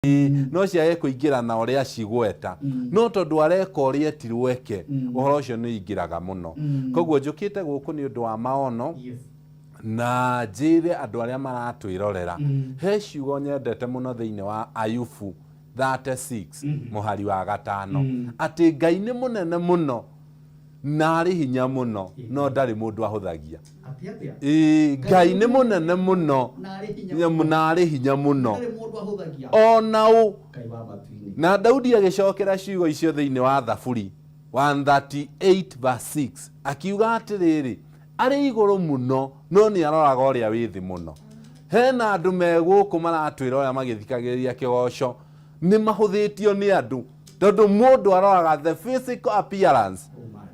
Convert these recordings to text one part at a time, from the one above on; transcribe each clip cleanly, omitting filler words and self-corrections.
No ciage kũingĩra na ũrĩa cigweta, no tondũ areka ũrĩa etirwo eke, ũhoro ũcio nĩ ũingĩraga mũno. Koguo njũkĩte gũkũ nĩ ũndũ wa maono na njĩre andũ arĩa maratwĩrorera, he ciugo nyendete mũno thĩinĩ wa Ayubu 36 mũhari wa 5, atĩ Ngai nĩ mũnene mũno na arĩ hinya mũno, no ndarĩ mũndũ ahũthagia. Atĩ atĩa? Ĩĩ, Ngai nĩ mũnene mũno Na arĩ hinya mũno. Na arĩ hinya mũno. Ndarĩ mũndũ ahũthagia. Ona ũ. Ngai wa matu-inĩ. Na Daudi agĩcokera ciugo icio thĩinĩ wa Thaburi 138 verse 6, akiuga atĩrĩrĩ, arĩ igũrũ mũno no nĩ aroraga ũrĩa wĩ thĩ mũno. Hena andũ me gũkũ maratwĩrora magĩthikagĩrĩria kĩgoco, nĩ mahũthĩtio nĩ andũ tondũ mũndũ aroraga the physical appearance.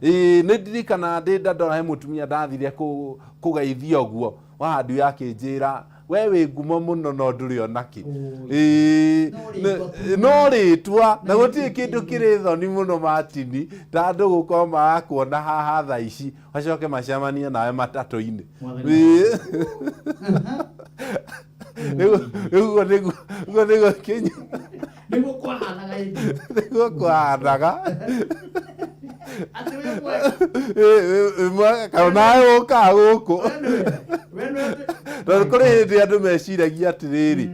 Ĩĩ, nĩ ndirikanaga ndĩ ndandora he mũtumia ndathire kũgeithia ũguo wa handũ akĩnjĩra, we wĩ ngumo mũno no ndũrĩ ona kĩ. Ĩĩ, no rĩtwa na gũtirĩ kĩndũ kĩrĩ thoni mũno Martin ta andũ gũkorwo marakuona haha thaa ici macoke macemanie nawe matatũ-inĩ. Ĩĩ. Nĩguo nĩguo nĩguo nĩguo kĩnyua. Nĩguo kwahanaga hĩndĩ ĩyo. Nĩguo kwahanaga. Atĩ wĩ mwega. Wĩ mwega kana nawe ũkaga gũkũ. We nĩwe. We nĩwe. Tondũ kũrĩ hĩndĩ andũ meciragia atĩrĩrĩ,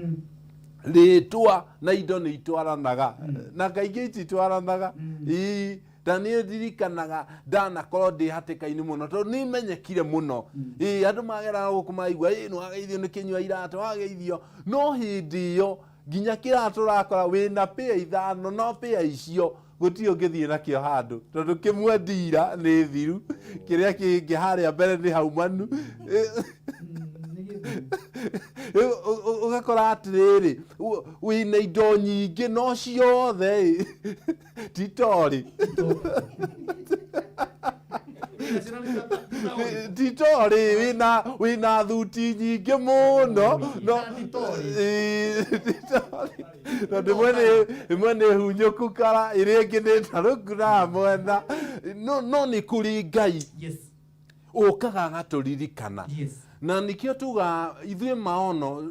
rĩtwa na indo nĩ itwaranaga, na kaingĩ ititwaranaga. Ii, ta niĩ ndirikanaga ndanakorwo ndĩ hatĩka-inĩ mũno tondũ nĩ menyekire mũno. Ĩĩ, andũ mageraga gũkũ maigua, ĩĩ nĩ wageithio nĩ kĩnyua iratũ, wageithio. No hĩndĩ ĩyo nginya kĩratũ ũrakora wĩna pĩa ithano, no pĩa icio gũtirĩ ũngĩthiĩ nakĩo handũ tondũ kĩmwe ndira nĩ thiru, kĩrĩa kĩngĩ harĩa mbere nĩ haumanu. Rĩu ũgakora atĩrĩrĩ, wĩna indo nyingĩ no ciothe ĩ ti torĩ, ti torĩ, wĩna thuti nyingĩ mũno no Ĩĩ, ti torĩ, tondũ ĩmwe nĩ hunyũku kara, ĩrĩa ĩngĩ nĩ ndarũku na mwena, no nĩ kũrĩ Ngai ũkaga agatũririkana. Na nĩkĩo tugaga ithuĩ maono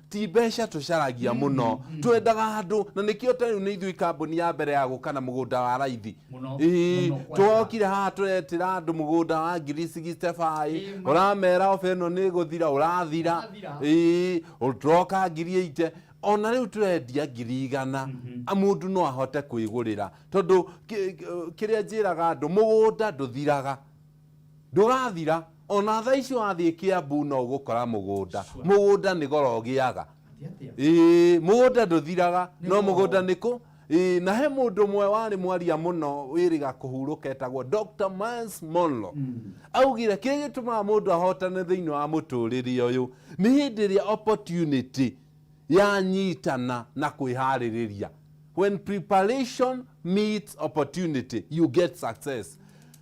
ti mbeca tũcaragia mũno, twendaga andũ, na nĩkĩo ta rĩu nĩ ithuĩ kambuni ya mbere ya gũka na mũgũnda wa raithi. Mũno, Ĩĩ, mũno kwanja. Twokire haha tũretĩra andũ mũgũnda wa ngiri 65, ũramera oba ĩno nĩ ĩgũthira, ũrathira. Ũrathira. Ĩĩ, tũroka ngiri 80, ona rĩu tũrendia 100,000, mũndũ no ahote kwĩgũrĩra tondũ kĩrĩa njĩraga andũ, mũgũnda ndũthiraga, ndũrathira. Ona thaa ici wathiĩ Kiambu no ũgũkora mũgũnda. Mũgũnda nĩ goro ũgĩaga. Ĩĩ, mũgũnda ndũthiraga, no mũgũnda nĩ kũ? Ĩĩ, na he mũndũ ũmwe warĩ mwaria mũno wĩrĩga kũhurũka etagwo Dr. Myles Munroe. Augire kĩrĩa gĩtũmaga mũndũ ahotane thĩinĩ wa mũtũrĩre ũyũ nĩ hĩndĩ ĩrĩa opportunity yanyitana na kwĩharĩrĩria. When preparation meets opportunity, you get success.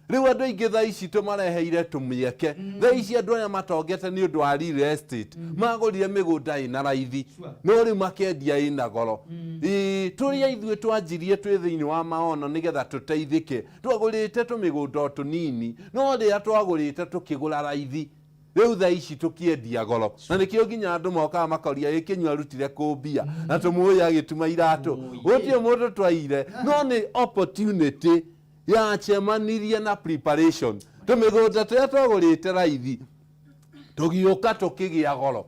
Rĩu andũ aingĩ thaa ici tũmareheire tũmĩeke. Thaa ici andũ arĩa matongete nĩ ũndũ wa real estate, magũrire mĩgũnda ĩna raithi, no rĩu makendia ĩna goro. Ĩĩ, tũrĩa ithuĩ twanjirie twĩ thĩinĩ wa maono nĩgetha tũteithĩke, twagũrĩte tũmĩgũnda o tũnini, no rĩrĩa twagũrĩte tũkĩgũra raithi. Rĩu thaa ici tũkĩendia goro, na nĩkĩo nginya andũ mokaga makoria, ĩ Kĩnyua arutire kũ mbia na tũmũĩ agĩtuma iratũ? Gũtirĩ mũndũ twaiyire, no nĩ opportunity yacemanirie na preparation. Tũmĩgũnda tũrĩa twagũrĩte raithi tũgĩũka tũkĩgĩa goro.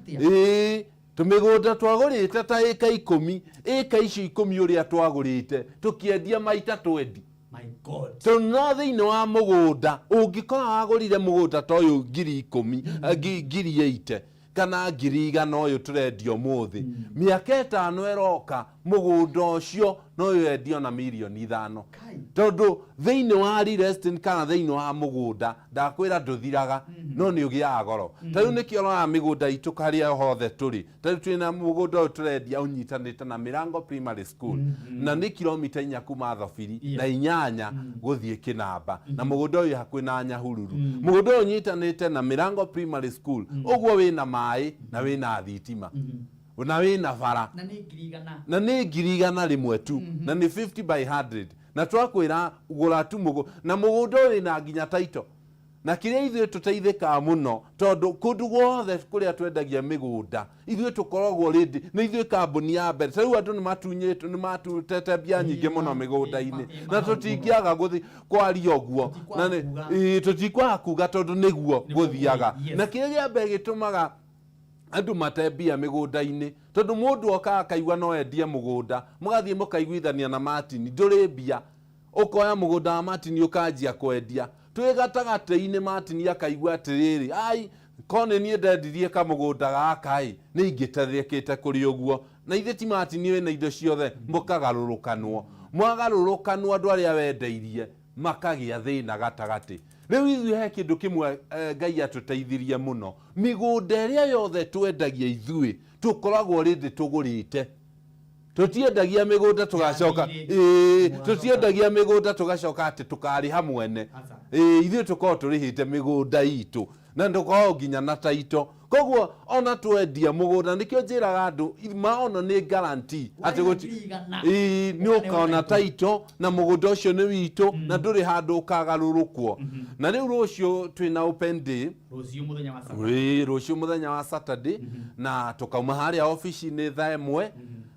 Ĩĩ, tũmĩgũnda twagũrĩte ta ĩka 10, ĩka icio 10 ũrĩa twagũrĩte tũkĩendia maita 20. My God. Tondũ no thĩinĩ wa mũgũnda ũngĩkora wagũrire mũgũnda ta ũyũ 10,000, 80,000 kana 100,000 ũyũ tũrendia ũmũthĩ, mĩaka 5 ĩroka mũgũnda ũcio no wendio na mirioni 5. Kai. Tondũ thĩinĩ wa real estate kana thĩinĩ wa mũgũnda, ndakwĩra ndũthiraga, no nĩ ũgĩaga goro. Ta rĩu nĩkĩo ũroraga mĩgũnda itũ harĩa hothe tũrĩ. Ta rĩu twĩna mũgũnda ũyũ tũrendia ũnyitanĩte na Mĩrango Primary School, na nĩ kilomita 4 kuma Thobiri na 8 gũthiĩ Kĩnamba, na mũgũnda ũyũ wĩ hakuhĩ na Nyahururu. Mũgũnda ũyũ ũnyitanĩte na Mĩrango Primary School, ũguo wĩna maĩ na wĩna thitima na wĩna bara. Na nĩ 100,000. Na nĩ 100,000 tu, na nĩ 50 by 100, na twakwĩra gũra tu mũgũnda, na mũgũnda ũyũ wĩna nginya title. Na kĩrĩa ithuĩ tũteithĩkaga mũno, tondũ kũndũ guothe kũrĩa twendagia mĩgũnda, ithuĩ tũkoragwo rĩndĩ nĩ ithuĩ kambuni ya mbere. Ta rĩu andũ nĩ matunyĩtwo, nĩ matutete mbia nyingĩ mũno mĩgũnda-inĩ, na tũtingĩaga gũthi kwaria ũguo. Na nĩ, ĩĩ, tũtikwaga kuga tondũ nĩguo gũthiaga. Na kĩrĩa kĩa mbere gĩtũmaga andũ mate mbia mĩgũnda-inĩ, tondũ mũndũ okaga akaigua no endie mũgũnda, mũgathiĩ mũkaiguithania na Martin, ndũrĩ mbia. Ũkoya mũgũnda wa Martin ũkanjia kwendia. Twĩ gatagatĩ-inĩ Martin akaigua atĩrĩrĩ, ai, ko nĩ niĩ ndendirie kamũgũnda gaka-ĩ, nĩ ingĩterekĩte kũrĩ ũguo. Na ithe ti Martin wĩna indo ciothe? Mũkagarũrũkanwo. Mwagarũrũkanwo andũ arĩa wendeirie makagĩa thĩna gatagatĩ. Rĩu ithuĩ he kĩndũ kĩmwe Ngai atũteithirie mũno. Mĩgũnda ĩrĩa yothe twendagia ithuĩ, tũkoragwo already tũgũrĩte. Tũtiendagia mĩgũnda tũgacoka, ĩĩ, tũtiendagia mĩgũnda tũgacoka atĩ tũkarĩha mwene. Ĩĩ, ithuĩ tũkoragwo tũrĩhĩte mĩgũnda itũ na tũkoragwo nginya na taito. Koguo ona twendia mũgũnda, nĩkĩo njĩraga andũ maono nĩ guarantee atĩ gũti, ĩĩ, nĩ ũkona taito na mũgũnda ũcio nĩ witũ na ndũrĩ handũ ũkagarũrũkwo. Na rĩu rũciũ twĩna open day. Rũciũ mũthenya wa Saturday. Ĩĩ, rũciũ mũthenya wa Saturday, na tũkauma harĩa obici-inĩ thaa 1,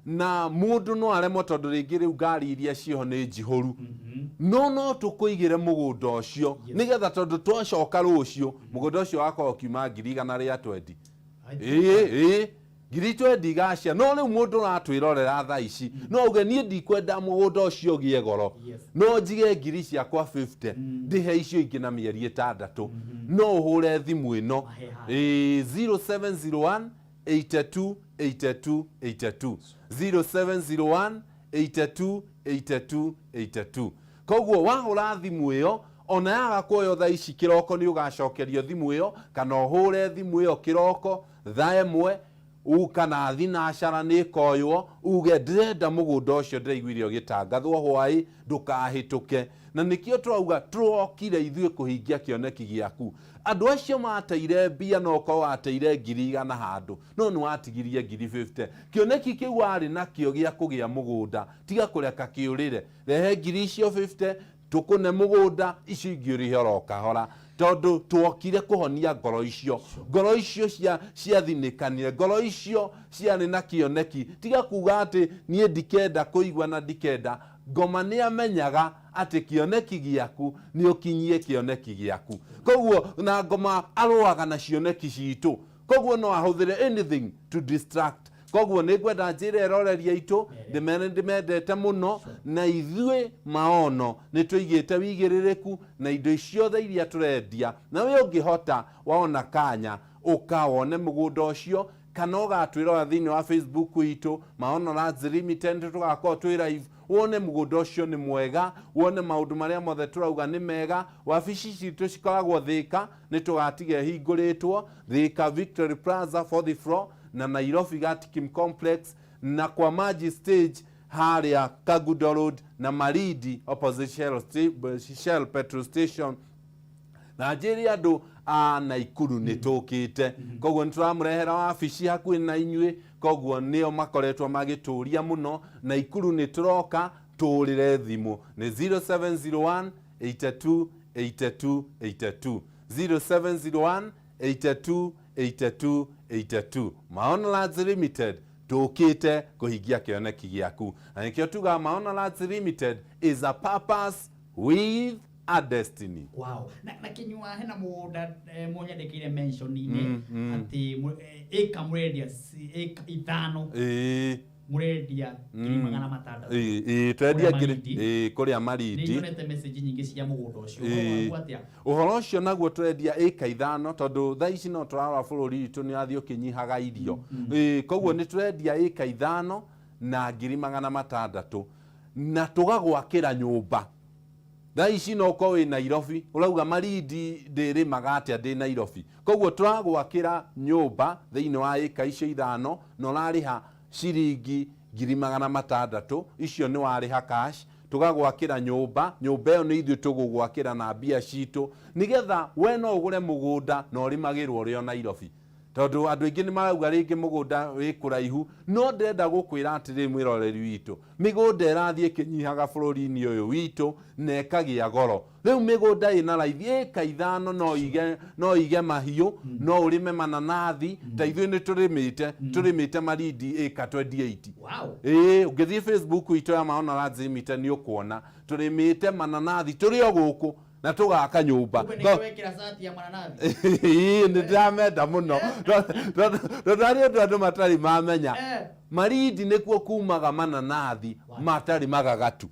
na mũndũ no aremwo tondũ rĩngĩ rĩu ngari iria ciĩho nĩ njihũru, no no tũkũigĩre mũgũnda ũcio nĩgetha tondũ twacoka rũciũ mũgũnda ũcio wakorwo ũkiuma ngiri igana rĩa twendi. Ĩĩ, ĩĩ, ngiri twendi igacia. No rĩu mũndũ ũratwĩrorera thaa ici no auge niĩ ndikwenda mũgũnda ũcio ũgĩe goro, no njige ngiri ciakwa 50 ndĩhe icio ingĩ na mĩeri 6. No ũhũre thimũ ĩno, ĩĩ, 0701 82 82 82, 0701 82 82 82. Koguo wahũra thimũ ĩyo, ona yaga kuoywo thaa ici, kĩroko nĩ ũgacokerio thimũ ĩyo, kana ũhũre thimũ ĩyo kĩroko thaa 1 kana thinacara nĩ ĩkoywo, uge ndĩrenda mũgũnda ũcio ndĩraiguire ũgĩtangathwo hwaĩ, ndũkahĩtũke. Na nĩkĩo tũrauga tũrokire ithuĩ kũhingia kĩoneki gĩaku. Andũ acio mateire mbia, no ũkorwo wateire ngiri igana handũ, no nĩ watigirie ngiri 50. Kĩoneki kĩu warĩ nakĩo gĩa kũgĩa mũgũnda, tiga kũreka kĩũrĩre. Rehe ngiri icio 50 tũkũne mũgũnda, icio ingĩ ũrĩhe oro kahora, tondũ twokire kũhonia ngoro icio, ngoro icio ciathinĩkanire, ngoro icio ciarĩ na kĩoneki. Tiga kuga atĩ niĩ ndikenda kũigua na ndikenda. Ngoma nĩ amenyaga atĩ kĩoneki gĩaku nĩ ũkinyie kĩoneki gĩaku. Koguo na ngoma arũaga na cioneki citũ, koguo no ahũthĩre anything to distract. Koguo nĩ ngwenda njĩre eroreri aitũ ndĩmere ndĩmendete mũno, na ithuĩ maono nĩ tũigĩte wĩigĩrĩrĩku na indo ciothe iria tũrendia. Na we ũngĩhota waona kanya ũka wone mũgũnda ũcio, kana ũgatwĩrora thĩinĩ wa Facebook itũ Maono Lands Limited, tũgakorwo twĩ live, wone mũgũnda ũcio nĩ mwega, wone maũndũ marĩa mothe tũrauga nĩ mega. Wabici citũ cikoragwo Thĩka, nĩ tũgatiga ĩhingũrĩtwo Thĩka Victory Plaza fourth floor, na Nairobi Gatikim Complex, na kwa Maji Stage harĩa Kagudo Road, na Malindi opposite Shell petrol station. Na njĩre andũ a Naikuru nĩ tũkĩte, koguo nĩ tũramũrehera wabici hakuhĩ na inyuĩ. Koguo nĩo makoretwo magĩtũria mũno. Naikuru nĩ tũroka, tũrĩre thimũ nĩ 0701 82 82 82, 0701 82 82 82. Maono Lands Limited tũkĩte kũhingia kĩoneki gĩaku, na nĩkĩo tugaga Maono Lands Limited is a purpose with a destiny. Wow. Na Kinyua, hena mũgũnda mũnyandĩkĩire mention-inĩ atĩ ĩka mũrendia ĩka 5, mũrendia ngiri 600. Ĩĩ, twendia Kũrĩa ngiri Malindi. Ĩĩ, kũrĩa Nĩ Malindi. nyonete message nyingĩ cia mũgũnda ũcio. Ĩĩ. Ũhoro waku atĩa? Ũhoro ũcio naguo tũrendia ĩka 5, tondũ thaa ici no tũrarora bũrũri witũ nĩ ũrathiĩ ũkĩnyihaga irio. Ĩĩ, koguo nĩ tũrendia ĩka 5 na ngiri 600, na tũgagwakĩra nyũmba. Thaa ici no ũkorwo wĩ Nairobi, ũrauga Malindi ndĩrĩmaga atĩa ndĩ Nairobi. Koguo tũragwakĩra nyũmba thĩinĩ wa ĩka icio 5, na ũrarĩha ciringi ngiri 600, icio nĩ warĩha cash. Tũgagwakĩra nyũmba, nyũmba ĩyo nĩ ithuĩ tũgũgwakĩra na mbia citũ, nĩgetha we no ũgũre mũgũnda na ũrĩmagĩrwo ũrĩ o Nairobi. Tondũ andũ aingĩ nĩ marauga rĩngĩ mũgũnda wĩ kũraihu, no ndĩrenda gũkwĩra atĩrĩ mwĩroreri witũ, mĩgũnda ĩrathiĩ ĩkĩnyihaga bũrũri-inĩ ũyũ witũ na ĩkagĩa goro. Rĩu mĩgũnda ĩna raithi, ĩka 5 no ige mahiũ, no ũrĩme mananathi, ta ithuĩ nĩ tũrĩmĩte Malindi ĩka 28. Wow. Ĩĩ, ũngĩthiĩ Facebook itũ ya Maona Lands Limited nĩ ũkuona tũrĩmĩte mananathi tũrĩ o gũkũ na tũgaka nyũmba. Kumbe nĩkĩo wekĩra cati ya mananathi. Ĩĩ, nĩ ndĩramenda mũno. Tondũ harĩ ũndũ andũ matarĩ mamenya. Malindi nĩkuo kumaga mananathi matarĩ magagatu.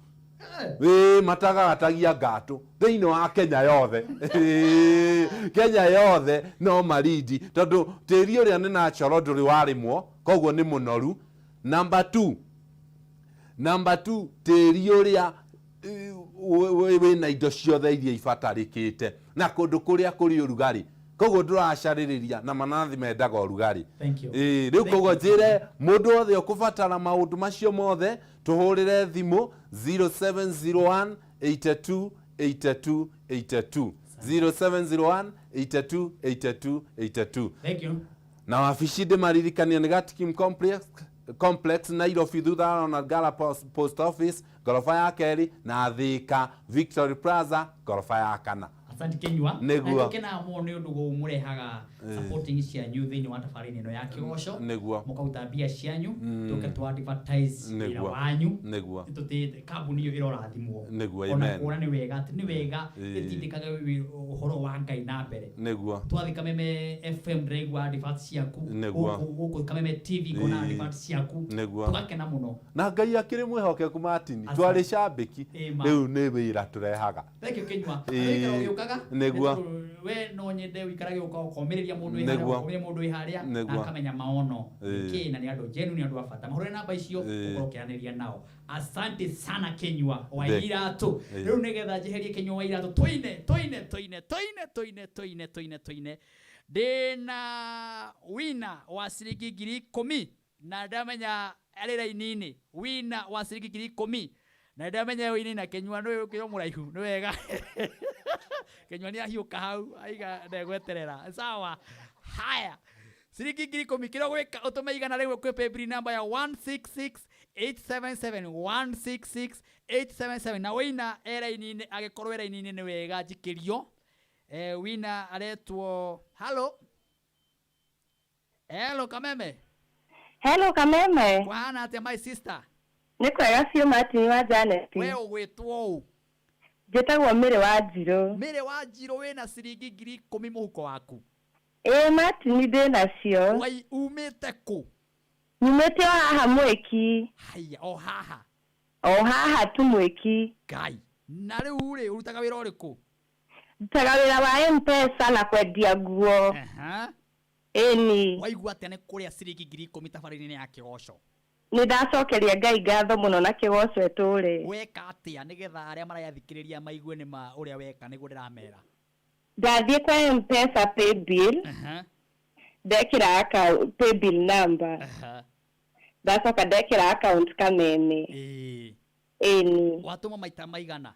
Ĩĩ, matagagatagia ngatũ thĩinĩ wa Kenya yothe. Ĩĩ, Kenya yothe no Malindi, tondũ tĩri ũrĩa nĩ natural ndũrĩ warĩmwo, koguo nĩ mũnoru. Number 2, tĩri ũrĩa wĩna indo ciothe iria ibatarĩkĩte na kũndũ kũrĩa kũrĩ ũrugarĩ, koguo ndũracarĩrĩria na mananathi mendaga ũrugarĩ. Thank you. Ĩĩ, rĩu koguo njĩre mũndũ wothe ũkũbatara maũndũ macio mothe tũhũrĩre thimũ 0701 82 82 82, 0701 82 82 82. Thank you. Na wabici ndĩmaririkania nĩ Gatikim Complex Nairobi, thutha wa Ronald Ngala Post Office, ngoroba ya kerĩ, na Thika Victory Plaza, ngoroba ya kana. Asante Kinyua. Nĩguo. Na tũkenaga mũno nĩ ũndũ mũrehaga supporting cianyu thĩinĩ wa tabarĩra ĩno ya Kĩgoco. Nĩguo. Mũkaruta mbia cianyu, tũke tũ advertise wĩra Nĩguo. wanyu. Nĩguo. Nĩtũtĩĩte kambuni ĩyo ĩrorathimwo. Nĩguo, Ona amen. kuona nĩ wega atĩ nĩ wega Ĩĩ. ĩtindĩkaga ũhoro wa Ngai na mbere. Nĩguo. Twathiĩ Kameme FM ndĩraigua advert ciaku. Nĩguo. Gũkũ Kameme TV ngona Ĩĩ. advert ciaku. Nĩguo. Tũgakena mũno. Na Ngai akĩrĩ mwĩhokeku Martin, Asante. twarĩ cambĩki, Ĩĩ, ma. rĩu nĩ wĩra tũrehaga. Thank you Kinyua. Ĩĩ. Wĩikara ũgĩũkaga? Nĩguo. Nĩ tondũ we no nyende ũikarage ũka ũkomĩrĩria mũndũ wĩ harĩa, Nĩguo. ũkomĩrĩria mũndũ wĩ harĩa, na Nĩguo. akamenya maono. Ĩĩ. Nĩkĩ, na nĩ andũ genuine, nĩ andũ a bata. Mahũrĩre namba icio, Ĩĩ. ũkorwo ũkĩaranĩria nao. Asante sana Kinyua wa Thank- Iratũ. Ĩĩ. Rĩu nĩgetha njeherie Kinyua wa Iratũ, tũine, tũine, tũine, tũine, tũine, tũine, tũine, tũine. Ndĩna wina wa ciringi ngiri ikũmi na ndamenya arĩ raini-inĩ. Wina wa ciringi ngiri ikũmi na ndamenya wini na Kinyua nĩ ũkĩrĩ mũraihu, nĩ wega. Kinyua nĩ ahiũka hau, aiga ndegweterera. Sawa. Haya. Ciringi ngiri ikũmi kĩrĩa ũgwĩka ũtũme igana rĩmwe kwĩ paybill number ya 166877, 166877. Na wina e raini-inĩ, agĩkorwo e raini-inĩ nĩ wega njikĩrio. Wina aretwo, hello. Hello Kameme. Hello Kameme. Kwahana atĩa my sister? Nĩ kwega biũ Martin wa Janet. We ũgwĩtwo ũ? Njĩtagwo Mĩrĩ wa Njirũ. Mĩrĩ wa Njirũ wĩna ciringi ngiri ikũmi mũhuko waku? Ĩĩ Martin ndĩnacio. Wai umĩte kũ? Nyumĩte o haha Mwĩki. Haiya, o haha? O haha tu Mwĩki. Ngai. Na rĩu rĩ, ũrutaga wĩra ũrĩkũ? Ndutaga wĩra wa M-Pesa na kwendia nguo. Aha. Ĩni. Waigua atĩa nĩ kũrĩa ciringi ngiri ikũmi tabarĩra-inĩ ya Kĩgoco? Nĩ ndacokeria Ngai ngatho mũno na Kĩgoco ĩtũre. Weka atĩa nĩgetha arĩa marathikĩrĩria maigue nĩ ma ũrĩa weka nĩguo ndĩramera? Ndathiĩ kwa M-Pesa paybill. Aha. Ndekĩra account paybill number. Aha. Ndacoka ndekĩra account Kameme. Ĩĩ. Ĩni. Watũma maita maigana?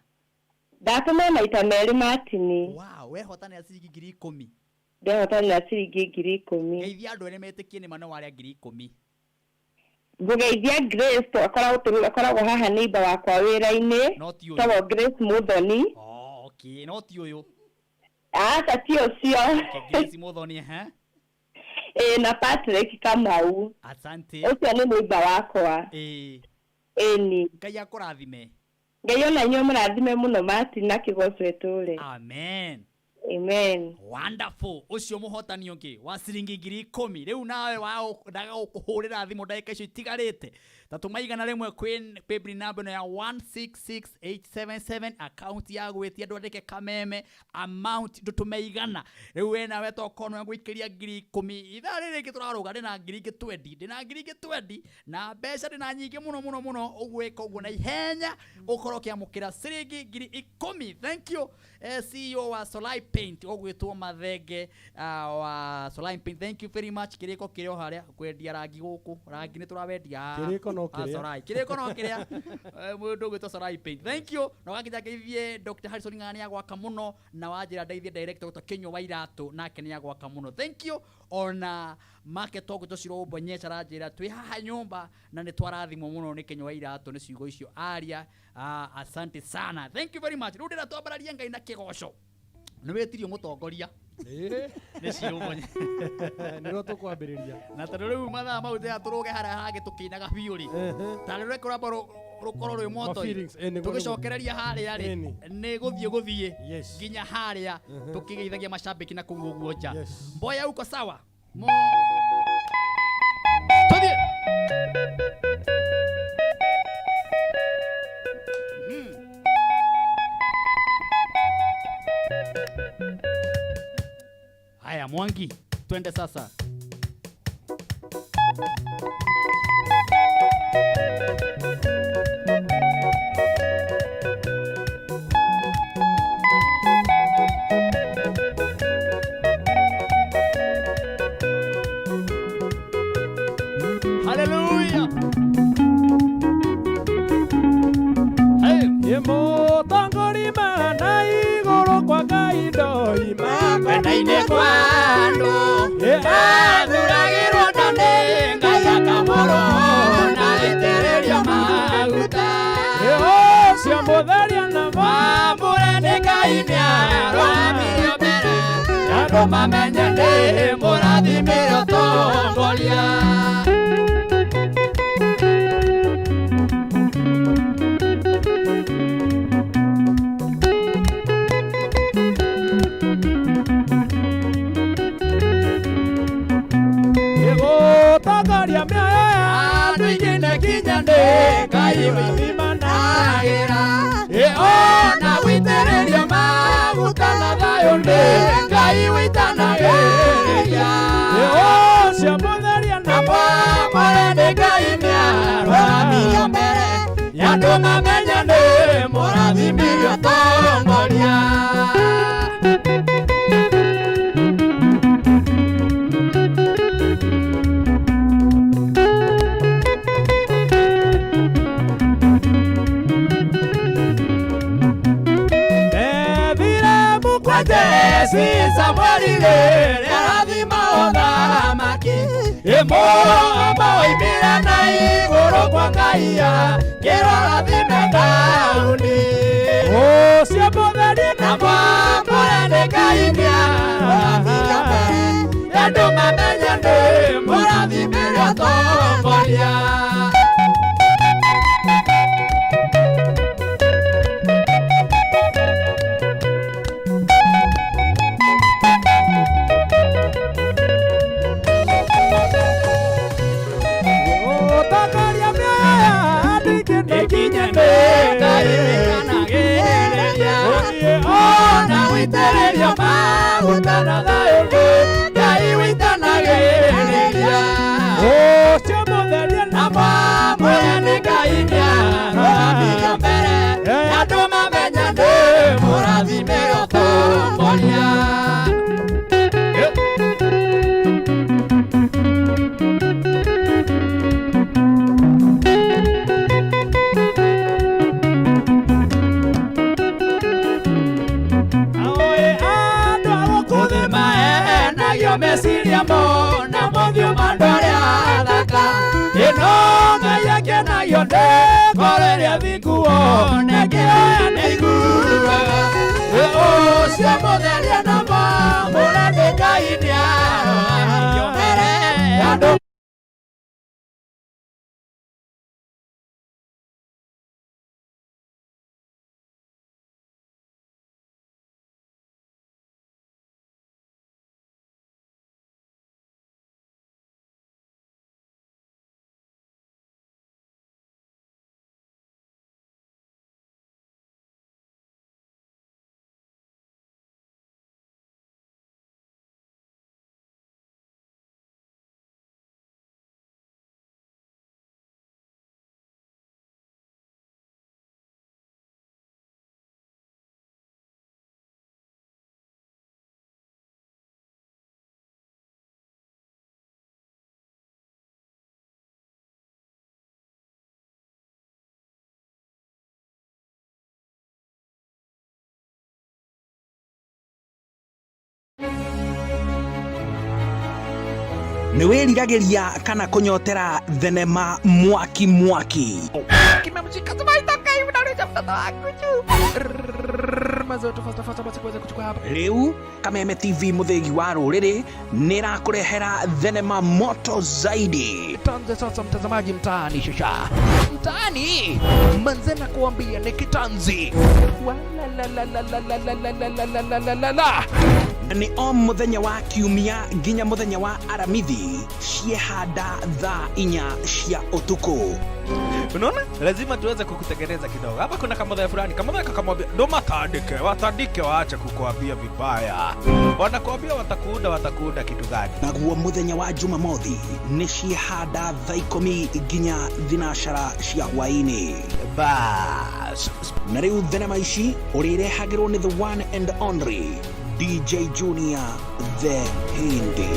Ndatũma maita merĩ Martin. Wow, wehotanĩra ciringi ngiri ikũmi. Ndehotanĩra ciringi ngiri ikũmi. Ngeithia andũ erĩ metĩkie nĩ ma nĩ warĩa ngiri ikũmi. Ngũgeithia Grace, to akoragwo haha neighbor wakwa wĩra-inĩ. No ti ũyũ. Tagwo Grace Muthoni. Oh, okay, no ti ũyũ. Aca, ti ũcio. Okay, Grace Muthoni, ehe. Ĩĩ, na Patrick Kamau. Asante. Ũcio nĩ neighbor wakwa. Ĩĩ. Ĩni. Ngai akũrathime. Ngai ona inyuĩ mũrathime mũno Martin na Kĩgoco ĩtũre. Amen. Amen. Wonderful. Ũcio mũhotani ũngĩ wa ciringi ngiri ikũmi. Rĩu nawe ndaga gũkũhũrĩra thimũ ndagĩka icio itigarĩte. Ta tũma igana rĩmwe kwĩ paybill number ĩno ya 166877, account ya gwĩtia ndwandĩke Kameme, amount ndũtũme igana. Rĩu we nawe tokorwo nĩ gũikĩria ngiri ikũmi. Ithaa rĩrĩ rĩngĩ tũrarũga ndĩna ngiri ingĩ twendi, ndĩna ngiri ingĩ twendi na mbeca ndĩna nyingĩ mũno mũno mũno. Ũgwĩka ũguo na ihenya ũkorwo ũkĩamũkĩra ciringi ngiri ikũmi. Thank you. CEO wa Solai Paint ũgwĩtwo Mathenge, wa Solai Paint. Thank you very much. Kĩrĩko kĩrĩ o harĩa kwendia rangi gũkũ, rangi nĩ tũrawendia haha. Kĩrĩko no no kĩrĩa. Sarai kĩrĩko no kĩrĩa. Mũndũ ũgwĩtwo Sarai Paint, thank you. Na wakinya ngeithie Dr. Harrison Ng'ang'a, nĩ agwaka mũno, na wanjĩra ndeithie director ũgwĩtwo Kĩnyua wa Iratũ, nake nĩ agwaka mũno, thank you. Ona market ũgwĩtwo Cirombo Nyecha aranjĩra twĩ haha nyũmba na nĩ twarathimwo mũno nĩ Kĩnyua wa Iratũ nĩ ciugo icio aria. Asante sana, thank you very much. Rĩu ndĩra twambararie Ngai na kĩgoco, nĩ wĩtirio mũtongoria nĩ Cirombo. Nĩrĩo tũkwambĩrĩria. Na tondũ rĩu mathaa mau ndĩra tũrũge harĩa hangĩ tũkĩinaga biũ rĩ, tarĩ rũreka rwamba rũkorwo rwĩ moto. Ma feelings, nĩguo. Tũgĩcokereria harĩa rĩ, Ĩni. nĩ gũthiĩ gũthiĩ nginya harĩa tũkĩgeithagia macambĩki na kũu ũguo nja. Mboya uko sawa mo tũthiĩ. Haya Mwangi, twende sasa. Hallelujah. Hey. Mũtongori mana igũrũ kwa Ngai ndoima. Kwenda-inĩ kwa andũ athuragĩrwo na nĩ Ngai akamũrwo na aitĩrĩrio maguta. Ũcio mũtheria na Mwamũre nĩ Ngai nĩarũgamirio mbere andũ mamenye nĩ mũrathimĩre ũtongoria. Gũtongoria mĩoyo ya andũ aingĩ na kinya nĩ Ngai wĩthimanagĩra ona gũitĩrĩrio maguta na thayũ nĩ Ngai wĩitanagĩrĩria. Ũcio mũtheria na na mwamũre nĩ Ngai nĩarũgamirio mbere andũ mamenye nĩ mũrathimire ũtongoria. Ethire mũkwa Jesi Samueli rĩrĩa arathima ũthamaki ĩmũgamba oimire na igũrũ kwa Ngai akĩrorathime Daudi. Ũcio mũtheria na mwamũre nĩ Ngai nĩarũgamirio mbere andũ mamenye nĩ mũrathimĩre ũtongoria. Gũtongoria mĩoyo ya andũ aingĩ na Ikinye nĩ Ngai wĩkanagĩrĩria ona gũitĩrĩrio maguta na thayũ nĩ Ngai wĩitanagĩrĩria. Ũcio mũtheria na mwamũre nĩ Ngai nĩarũgamirio mbere andũ mamenye nĩ mũrathimĩre ũtongoria. Aoe andũ a gũkũ thĩ Maenagio meciria mona mothiũ ma andũ arĩa athaka ĩno Ngai akenagio nĩ ngoro ĩrĩa thingu one kĩoya nĩ iguaga ũcio mũtheria na mwamũre nĩ Ngai nĩarũgamirio mbere andũ. Nĩ wĩriragĩria kana kũnyotera thenema mwaki mwaki? Rĩu Kameme TV, mũthĩgi wa rũrĩrĩ, nĩ ĩrakũrehera thenema moto zaidi. Tuanze sasa mtazamaji, mtaani shasha mtaani manze, na kuambia ni kitanzi Walalalalalalalalalalalala. Nĩ o mũthenya wa Kiumia nginya mũthenya wa Aramithi, ciehanda thaa 4 cia ũtukũ. Unaona, lazima tuweze kukutengeneza kidogo hapa. Kuna kamodhee fulani, kamodhee kakamwambia ndo matandike, watandike, waache kukuambia vibaya, wanakuambia watakuunda, watakuunda kitu gani? Naguo mũthenya wa Jumamothi nĩ ciehanda thaa 10 nginya 6 cia hwaĩ-inĩ. Bas. Na rĩu thenema ici ũrĩrehagĩrwo nĩ the one and only DJ Junior the Hindi.